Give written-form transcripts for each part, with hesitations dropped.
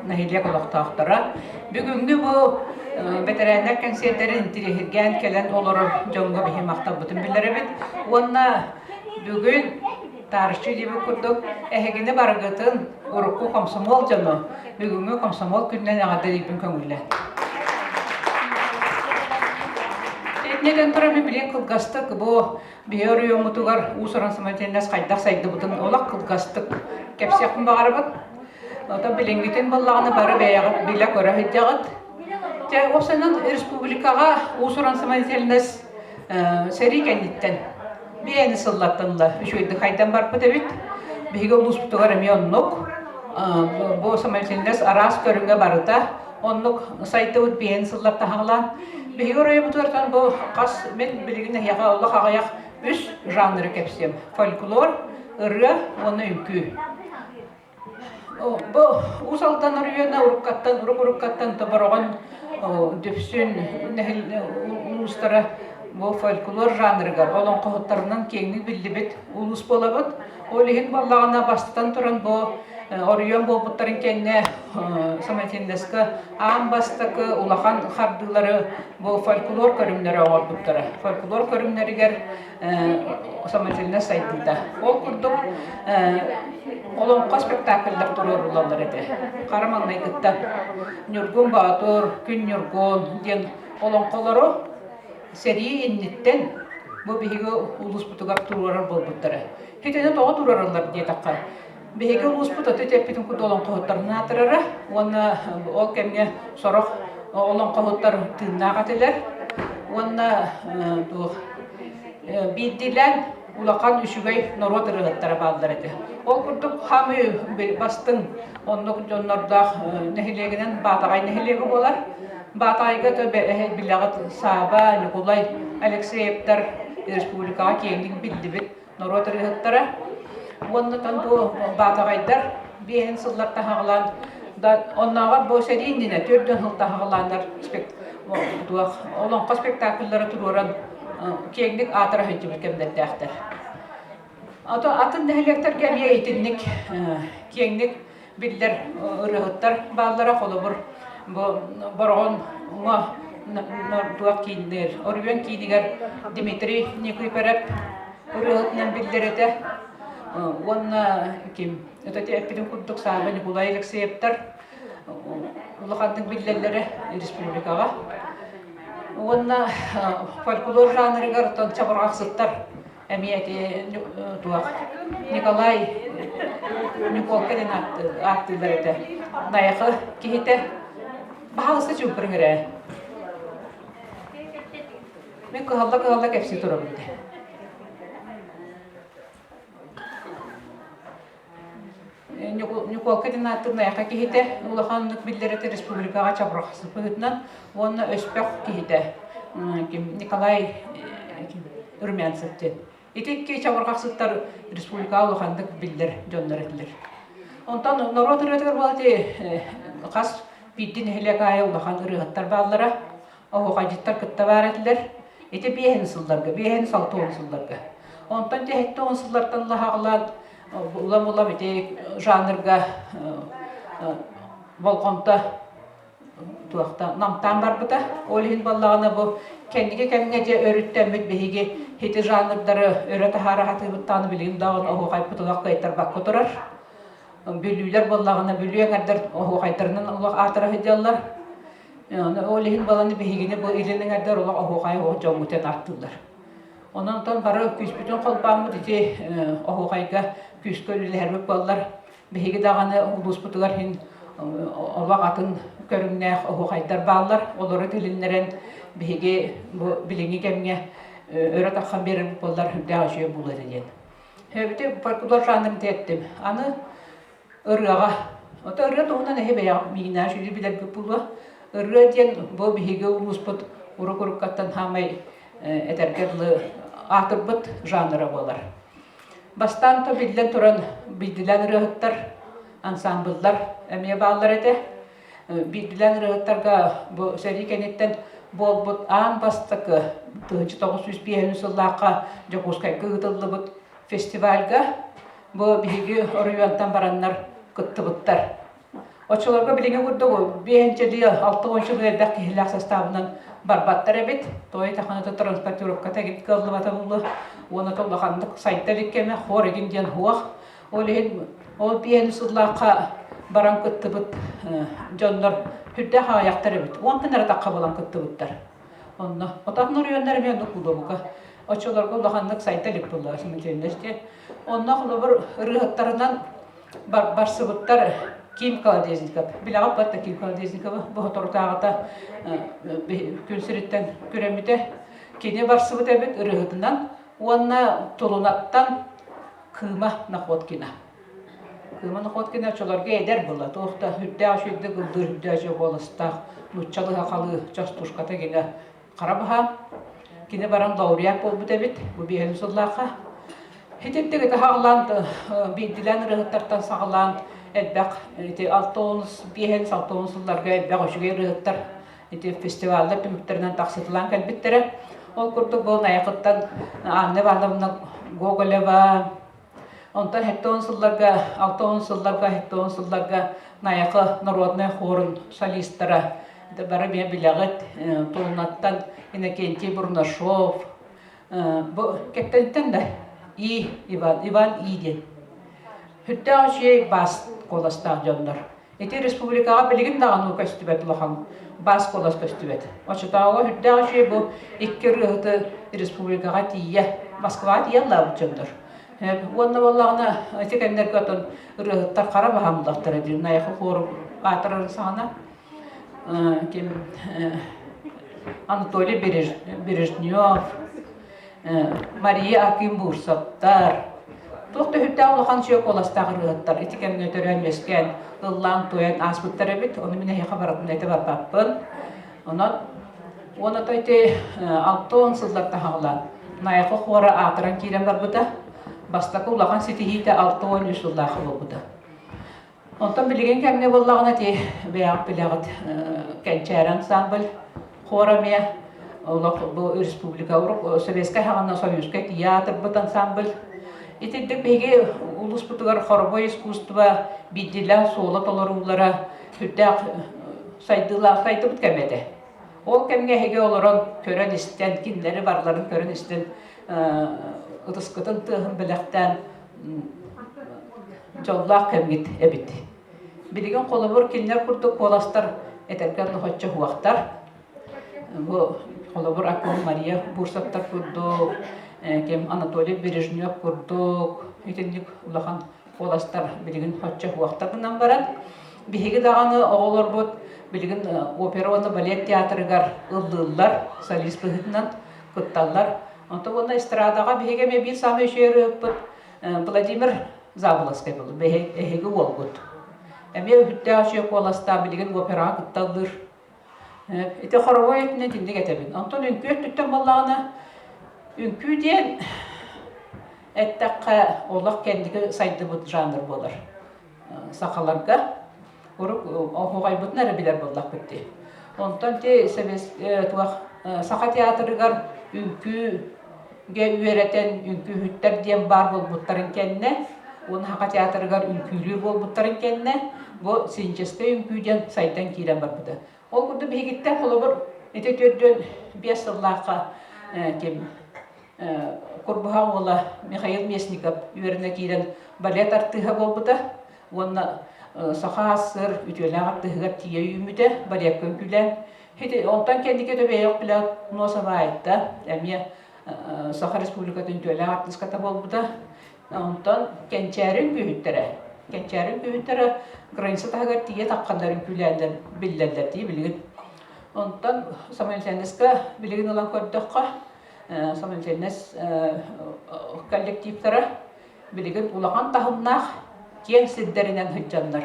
нэһилиэк олохтоохторо. Бүгүҥҥү бу бэтэрээннэр кэнсиэрдэрин интириэһиргээн кэлэн олорор дьоҥҥо биһи махталбытын биллэрэбит. Уонна бүгүн таарыччы диэбит курдук эһигини барыгытын урукку комсомол дьону бүгүҥҥү комсомол күнүнэн эҕэрдэлиирбин көҥүллэн. Итинэн туран мин билигин кылгастык бу Биһи оройуоммутугар уус-уран самодеятельность хайдах сайдыбытын олох кылгастык кэпсиэхпин баҕарабын. Оттон билиҥҥитин буоллаҕына бары бэйэҕит билэ-көрө сылдьаҕыт. Дьэ, уопсайынан республикаҕа уус-уран самодеятельность сэрии кэнниттэн биэни сыллаттан ыла үчүгэйдик хайдан барбыт эбит. Биһиги улууспутугар эмиэ оннук. Бу самодеятельность араас көрүҥэ барыта Оннук сайдыбыт биэһин сыллар таһаҕалаан. Биһиги оройуоммутугар бу хас мин билигин эһиэхэ олох аҕыйах үс жанры кэпсиэм. Фольклор, ырыа уонна үҥкүү. Бу Уус Алдан оройуона уруккаттан, урук-уруккаттан Тобороҕон Дүпсүн улуустара бу фольклор жанрыгар олоҥхоһуттарынан киэҥник биллибит улуус буолабыт. Ол иһин буоллаҕына бастатан туран бу оройуон буолбуттарын кэннэ самодеятельноска аан бастакы улахан хардыылары бу фольклор көрүҥнэрэ оҥорбуттара. Фольклор көрүҥнэригэр самодеятельность сайдыыта. Ол курдук олоҥхо спектакльлар туруоруллаллар этэ. Хара маҥнайгыттан Ньургун Боотур, Күн Ньургун диэн олоҥхолору сэрии инниттэн бу биһиги улууспутугар туруорар буолбуттара. Итини тоҕо туруораллар диэтэххэ, биһиги улууспут аты тэппитин курдук олоҥхоһуттарын аатырара уонна ол кэмҥэ сорох олоҥхоһуттар тыыннаах этилэр уонна туох биирдиилээн улахан үчүгэй норуот ырыаһыттара бааллар этэ. Ол курдук хаамыы бастыҥ оннук дьоннордоох нэһилиэгинэн Баатаҕай нэһилиэгэ буолар. Баатаҕайга билэҕит Сааба, Ньукулай Алексеевтар республикаҕа киэҥник биллибит норуот ырыаһыттара. Уонна бу Баатаҕайдар биэһин сыллар таһаҕалаан оннооҕор бу сэрии иннинэ төрдүөн сыл таһаҕалааннар олоҥхо спектакльлары туруоран киэҥник аатыра сылдьыбыт кэмнэрдээхтэр. Ото атын нэһилиэктэргэ эмиэ итинник киэҥник биллэр ырыаһыттар бааллара. Холобур, бу Бороҕоҥҥо туох кииннэр, Оройуон киинигэр Дмитрий Никифоров ырыаһытынан биллэр этэ. Уонна ким, это эппитим курдук Сааба Николай Алексеевтар улаханнык биллэллэрэ республикаҕа. Уонна фольклор жанрыгар оттон чабырҕахсыттар эмиэ ити туох Николай Николка диэн ааттыыллар этэ. Найахы киһитэ баһаалыста чуумпурун эрэ. Мин кыһалла-кыһалла кэпсии турабын дии. Ньукуолка диэн ааттыыр Найахы киһитэ улаханнык биллэр этэ республикаҕа чабырҕахсыт быһыытынан уонна Өспөх киһитэ Николай Румянцев диэн. Ити икки чабырҕахсыттар республикаҕа улаханнык биллэр дьоннор этилэр. Онтон норуот ырыатыгар буолла хас биирдии нэһилиэк аайы улахан ырыаһыттар бааллара. Оһуохайдьыттар кытта баар этилэр. Ити биэһин сылларга, биэһин 60 сылларга. Онтон дьэһиттэ он сыллартан лаһаҕалаан улам-улам ити жанрга болҕомто туохта намтаан барбыта. Ол иһин буоллаҕына бу кэнники кэмҥэ дьэ өрүттэммит биһиги ити жанрдары өрө таһаара сатыыбыттаҕына билигин даҕаны оһуохайбыт олох кыайтарбакка турар. Бүлүүлэр буоллаҕына Бүлүү эҥэрдэр оһуохайдарынан олох аатыра сылдьаллар. Ол иһин баланы биһигини бу илин эҥэрдэр олох оһуохай оһох дьоммутун ааттыыллар. Онон онтон бары күүспүтүн холбооммут ити оһуохайга күүскэ үлэлэһэрбит буоллар биһиги даҕаны улууспутугар иһин олох атын көрүҥнээх оһуохайдар бааллар. Олору тилиннэрэн биһиги бу билиҥҥи кэмҥэ өрө тахсан биэрэрбит буоллар үрдээх үчүгэй буолуо этэ диэн. Эбити фольклор жанрын эттим. Аны ырыаҕа. Ото ырыа туһунан эһи бэйэҕит миигинээх үчүгэй билэргит буолуо. Ырыа диэн бу биһиги улууспут урук-уруккаттан хаамай этэргэ дылы аатырбыт жанра буолар. Бастаан то биллэн туран биирдилээн ырыаһыттар, ансамбллар эмиэ бааллар этэ. Биирдилээн ырыаһыттарга бу сэрии кэнниттэн буолбут аан бастакы 1905 сыллаахха Дьокуускайга ыытыллыбыт фестивальга бу биһиги оройуонтан бараннар кыттыбыттар. Оччолорго билиҥҥи курдук биэһинчэлии, 60 элбэх киһилээх састаабынан барбаттар эбит. Той таханата транспортировката игин кыаллыбата буолуо. Уонна улаханнык сайда илик кэмэ хор игин диэн суох. Ол иһин ол биэһин сыллаахха баран кыттыбыт дьоннор сүрдээх аҕыйахтар эбит. Уонтан эрэ тахха буолан кыттыбыттар. Онно отох норуйоннар эмиэ оннук буолуо Оччолорго улаханнык сайда илик буолла самодеятельность диэн. Онно холобур ырыаһыттарынан барсыбыттар Ким Колодезников. Билэҕит батта Ким Колодезникова бу соторутааҕыта күн сириттэн күрэммитэ. Кини барсыбыт эбит ырыаһытынан уонна Тулунаттан Кыыма Находкина. Кыыма Находкина оччолорго эдэр буолла. Туох да үрдээх үчүгэйдик ыллыыр үрдээх үчүгэй куоластаах нууччалыы сахалыы частушката гинэ хара баһаам. Кини баран лауреат буолбут эбит бу биэһин сыллаахха. Итинтик ити саҕалаан биирдилээн ырыаһыттартан саҕалаан элбэх ити 65 60 сылларга элбэх үчүгэй ырыаһыттар ити фестиваллар түмүктэринэн тахсытылаан кэлбиттэрэ. Ол курдук бу Найахыттан Анна Ивановна Гоголева, онтон 70 сылларга, 60 сылларга, 70 сылларга Найахы народнай хорун солистара бары эмиэ билэҕит Тулунаттан Иннокентий Бурнашов, бу Кэптэниттэн да И Иван, Иван И диэн. Сүрдээх үчүгэй бас куоластаах дьоннор. Ити республикаҕа билигин даҕаны көстүбэт улахан бас куолас көстүбэт. Оччотооҕу сүрдээх үчүгэй бу икки ырыаһыты республикаҕа тиийэ, Москваҕа тиийэ ыллаабыт дьоннор. Уонна буоллаҕына ити кэмнэргэ отон ырыаһыттар хара баһаамлахтара диир Найахы хуору аатырарын саҕана ким Анатолий Бережнев, Мария Аким Бурсовтар, туох да сүрдээх улахан сүө куоластаах ырыаһыттар ити кэмҥэ төрөөн-үөскээн, ыллаан-туойан ааспыттар эбит. Ону мин эһиэхэ барытын этэ барбаппын. Онон уонна то ити 60 сыллар таһаҕалаан Найахы хуора аатыран киирэн барбыта. Бастакы улахан ситиһиитэ 63 сыллаах буолбута. Онтон билигин кэмҥэ буоллаҕына ити бэйэҕит билэҕит Кэнчээри ансамбль хор эмиэ олох бу республика Советскай хаҕына Союзка театрбыт ансамбль. Итинник биһиги улууспутугар хоровой искусство биирдиилээх суола толоруулара сүрдээх сайдыылаах сайдыбыт кэмэ этэ. Ол кэмҥэ эһиги олорон көрөн-истэн, кинилэри барыларын көрөн-истэн ытыскытын тыаһын бэлэхтээн дьоллоох кэмҥит эбит. Билигин холобур кинилэр курдук куоластар этэргэ нохоччо уһуохтар. Бу холобур Акун Мария Бурсовтар курдук, ким Анатолий Бережнев курдук итинник улахан куоластар билигин хоччо уһуохтар гынан баран биһиги даҕаны оҕолорбут билигин опера уонна балет театрыгар ыллыыллар солист быһыытынан кытталлар. Онтон уонна эстрадаҕа биһиги эмиэ биир саамай үчүгэй ырыаһыппыт Владимир Заболоцкай буолла, эһиги уолгут. Эмиэ үһүттээх үчүгэй куоластаах билигин операҕа кытталлыыр. Ити хоровой өттүнэн итинник этэбин. Онтон үҥкүү өттүттэн буоллаҕына, үҥкүү диэн эттэххэ олох кэнники сайдыбыт жанр буолар. Сахаларга Урук оһуохайбытын эрэ билэр буоллахпыт дии. Онтон ти туох Саха театрыгар үҥкүүгэ үөрэтэн үҥкүүһүттэр диэн баар буолбуттарын кэннэ уонна Саха театрыгар үҥкүүлүүр буолбуттарын кэннэ бу сценическэй үҥкүү диэн сайдан киирэн барбыта. Ол курдук биһигиттэн холобур ити 45 сыллаахха ким Курбуһах уола Михаил Местников үөрэнэ киирэн балет артыыһа буолбута уонна Саха АССР үтүөлээх артыыһыгар тиийэ үүммүтэ, балекка үҥкүүлээн. Онтон кэнники Төбөйөх билэ Носова Айта эмиэ Саха Республикатын үтүөлээх артыыската буолбута. Онтон Кэнчээри үҥкүүһүттэрэ. Кэнчээри үҥкүүһүттэрэ граница таһыгар тиийэ тахханнар үҥкүүлээннэр биллэллэр дии билигин. Онтон самодеятельноска билигин ылан көрдөххө, самодеятельность коллективтара билигин улахан таһымнаах киэҥ сирдэринэн сылдьаннар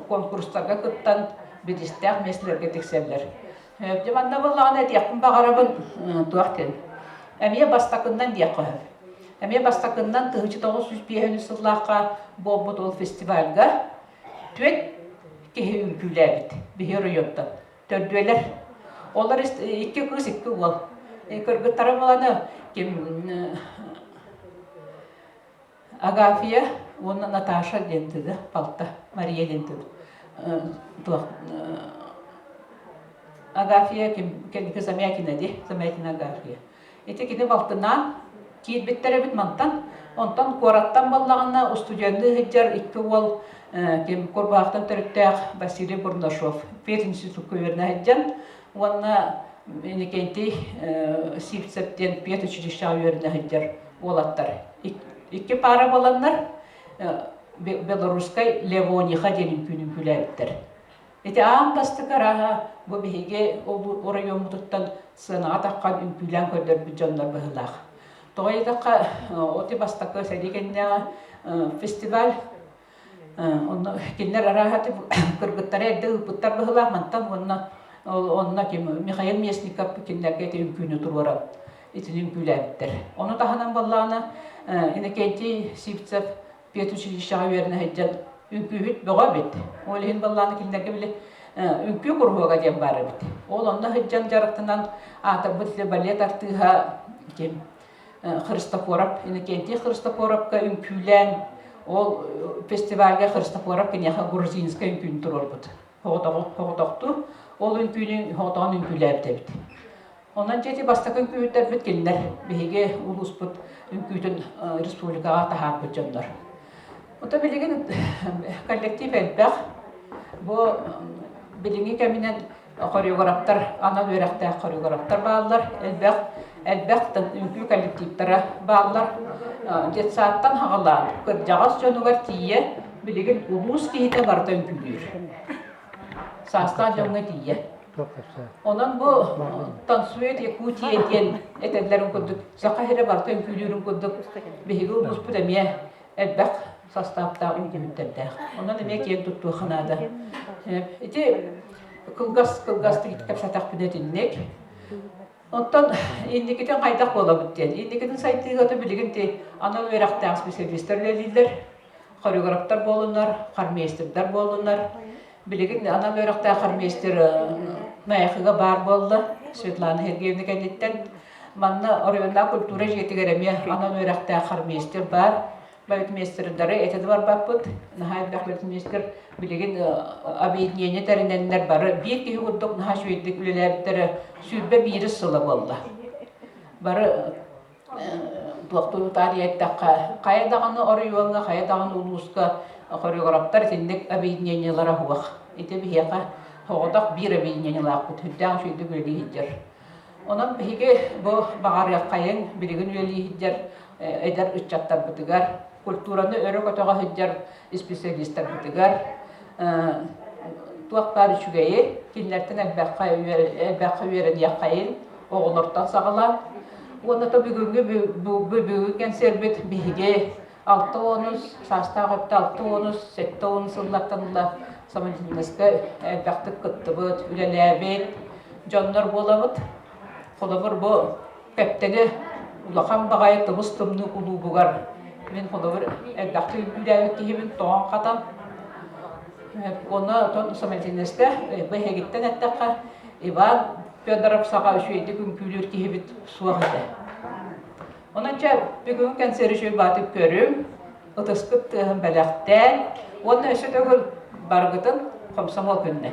конкурстарга кыттан бириистээх миэстэлэргэ тиксэллэр. Дьэ манна буоллаҕына этиэхпин баҕарабын туох диэн эмиэ бастакыннан диэххэ сөп. Эмиэ бастакыннан 1953 сыллаахха буолбут ол фестивальга түөрт киһи үҥкүүлээбит биһи оройуонтан. Төрдүөлэр. Олор икки кыыс, икки уол. Кыргыттара буоланы ким Агафья уонна Наташа диэн тыды, балта Мария диэн тыды. туох Агафья кэнники Замятина дии, Замятина Агафья. Ити кини балтынаан киирбиттэр эбит мантан. Онтон куораттан буоллаҕына устудьуоннуу сылдьар икки уол ким Курбаахтан төрүттээх Василий Бурнашов пединститукка үөрэнэ сылдьан уонна Иннокентий Сивцев диэн педучилищеҕа үөрэнэ сылдьар уолаттар. Икки паара буоланнар белорусскай Левониха диэн үҥкүүнү үҥкүүлээбиттэр. Ити аан бастакы арааһа бу биһиги оройуоммутуттан сыанаҕа таххан үҥкүүлээн көрдөрбүт дьоннор быһыылаах. Тоҕо диэтэххэ, оти бастакы сэрии кэннээҕи фестиваль онно кинилэр арааһа кыргыттары эрдэ ыыппыттар быһыылаах мантан уонна онно ким Михаил Местников кинилэргэ ити үҥкүүнү туруоран итини үҥкүүлээбиттэр. Ону таһынан буоллаҕына Иннокентий Сивцев педучилищеҕа үөрэнэ сылдьан үҥкүүһүт бөҕө эбит. Ол иһин баллааны кинилэргэ били үҥкүү куруһуога диэн баар эбит. Ол онно сылдьан дьарыктанан аатырбыт балет артыыһа ким Христофоров, Иннокентий Христофоровка үҥкүүлээн ол фестивальга Христофоров киниэхэ грузинскай үҥкүүнү туруорбут. Соҕотохтуу ол үҥкүүнү соҕотоҕун үҥкүүлээбит эбит. Онон дьэ ити бастакы үҥкүүһүттэрбит кинилэр биһиги улууспут үҥкүүтүн республикаҕа таһаарбыт дьоннор. Ото билигин коллектив элбэх. Бу билиҥҥи кэминэн хореографтар, анал үөрэхтээх хореографтар бааллар. Элбэх элбэх үҥкүү коллективтара бааллар. Детсадтан хаҕалаан кырдьаҕас дьонугар тиийэ билигин улуус киһитэ барыта үҥкүүлүүр. Саастаах дьоҥҥо тиийэ. Онон бу «Танцует Якутия» диэн этэллэрин курдук, саха сирэ барыта үҥкүүлүүрүн курдук биһиги улууспут эмиэ элбэх састааптаах үҥкүүһүттэрдээх. Онон эмиэ киэн туттуохха наада. Ити кылгас кылгастык кэпсэтэхпинэ итинник. Оттон инникитин хайдах буолабыт диэн. Инникитин сайдыыга билигин анал үөрэхтээх специалистар үлэлииллэр. Хореографтар буолуннар, хормейстердар буоллуннар. Билигин анал үөрэхтээх хормейстер Найахыга баар буолла Светлана Сергеевна кэнниттэн. Манна оройуоннаах культура дьиэтигэр эмиэ анал үөрэхтээх хормейстер баар. Балетмейстердары этэ да барбаппыт. Наһаа элбэх балетмейстер билигин объединение тэринэннэр бары биир киһи курдук наһаа үчүгэйдик үлэлээбиттэрэ 21 сыла буолла. Бары туохтуу таарыйа эттэххэ, хайа даҕаны оройуоҥҥа, хайа даҕаны улууска хореографтар итинник объединениелара суох. Ити биһиэхэ соҕотох биир объединениелаахпыт, сүрдээх үчүгэйдик үлэлии сылдьар. Онон биһиги бу баҕарыаххайыҥ, билигин үлэлии сылдьар эдэр ыччаттарбытыгар, культураны өрө көтөҕө сылдьар исписэлиистэрбитигэр туох баар үчүгэйи кинилэртэн элбэххэ элбэххэ үөрэниэххэйин оҕолортон саҕалаан уонна то бүгүҥҥү бүгүҥҥү кэнсиэрбит биһиги 60 саастаах өттө 60 70 сыллартан ыла самодеятельноска элбэхтик кыттыбыт үлэлээбит дьоннор буолабыт холобур бу Кэптэни улахан баҕайы тыбыс тымныы кулуубугар мин холобур элбэхтик үҥкүүлээбит киһибин тоҥон-хатан уонна оттон самодеятельноска бэһиэгиттэн эттэххэ Иван Федоров саҕа үчүгэйдик үҥкүүлүүр киһибит суох этэ. Онон чэ бүгүҥҥү кэнсиэри үчүгэй баатык көрүҥ, ытыскыт тыаһын бэлэхтээн уонна өссө төгүл барыгытын хомсомуол күннэ.